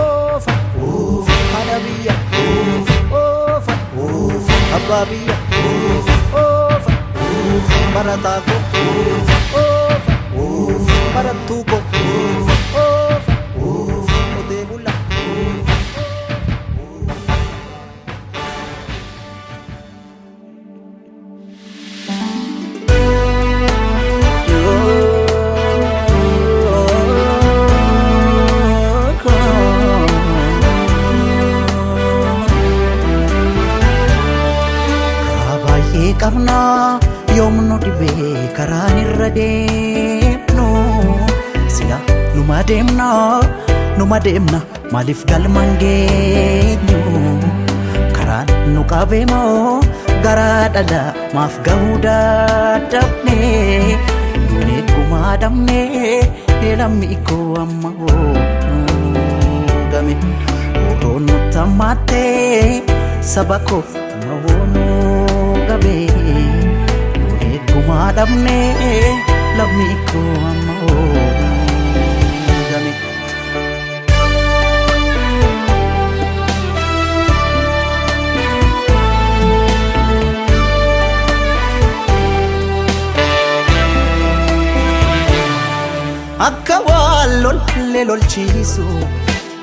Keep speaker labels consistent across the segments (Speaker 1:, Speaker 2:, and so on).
Speaker 1: Oofa haadha biyya, oofa abbaa biyya, oofa barataa koo, oofa barattuu koo, oofa qotee bulaa.
Speaker 2: Karaa baay'ee qabnaa, yoomnu dhibee karaan irra deemnu, sila numa deemna, numa deemna, maaliif galmaan geenyu? Karaan nu qabeemoo garaa dhala maaf gahuu dadhabne? Duunee gumaa dhabne, lammii koo, amma hoo nu game roon nutti hammaattee, saba koo, amma hoo nu gabe. Duunee gumaa dhabne, lammii koo, amma hoo nu game. Akka waan lolle lolchiisu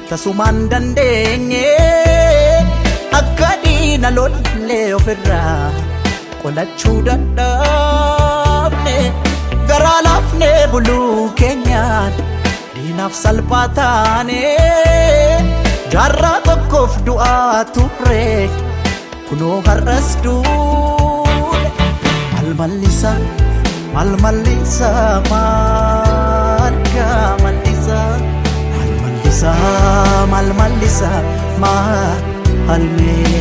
Speaker 2: tasumaan dandeenye, akka diina lolle ofirraa qolachuu dadhabne, garaa laafne buluu keenyaan diinaaf salphaa taane. Jaarraa tokkoof du'aa turre, kunoo har'as duune. Maal mallisa, maal mallisa, maal gaa mallisa, maal mallisa, maal mallisa, maal mee.